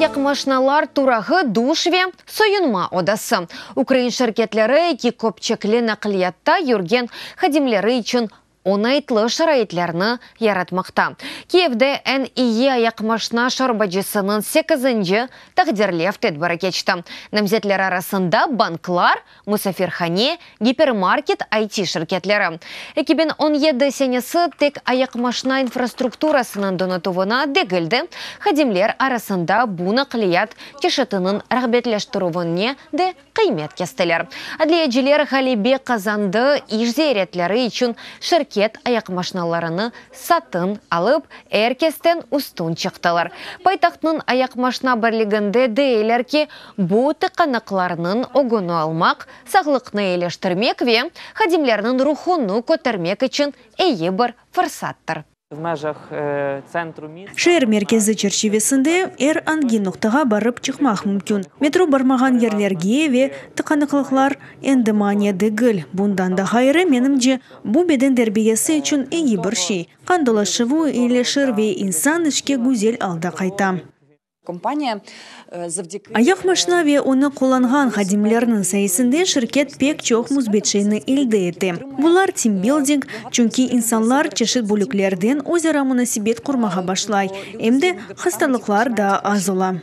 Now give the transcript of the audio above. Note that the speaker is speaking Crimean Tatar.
Ayaqmaşnalar turağı, duş ve soyunma odası. Ukrain şirketleri eki köpçekli naqliyatta yürgen hadimleri içün oñaytlı şaraitlerni yaratmaqta. Kiyevde eñ iyi ayaqmaşna şorbacısınıñ sekizinci taqdirlev tedbiri keçti. Namzetler arasında banklar, musafirhane, gipermarket, IT şirketleri. 2017 senesi tek ayaqmaşna infrastrukturasınıñ donatuvına degil de, hadimler arasında bu naqliyat çeşitiniñ rağbetleştirüvine de qıymet kestiler. Adliyeciler ğalebe qazandı, iş ziyaretleri içün şirket ayaqmaşnalarını satın alıp, er kesten üstün çıqtılar. Paytahtnıñ ayaqmaşna birliginde deyler ki, bu tıqanıqlarnıñ ögüni almaq, sağlıqnı eyileştirmek ve hadimlerniñ ruhunı kötermek içün eyi bir fırsattır. Şeer merkezi çerçivesinde er angi noqtağa barıp çıqmaq mümkün. Metro barmağan yerlerge ve tıqanıqlıqlar endi mania degil. Bundan da ğayrı, menimce, bu beden terbiyesi içün eyi bir şey. Qan dolaşuvı eyileşir ve insan işke güzel alda qayta. Ayaqmaşna ve onı qullanğan hadimlerniñ sayesinde şirket pek çoq müsbet şeyni elde ete. Bular team-building, çünki insanlar çeşit bölüklerden özara munasebet qurmağa başlay, em de hastalıqlar daa az ola.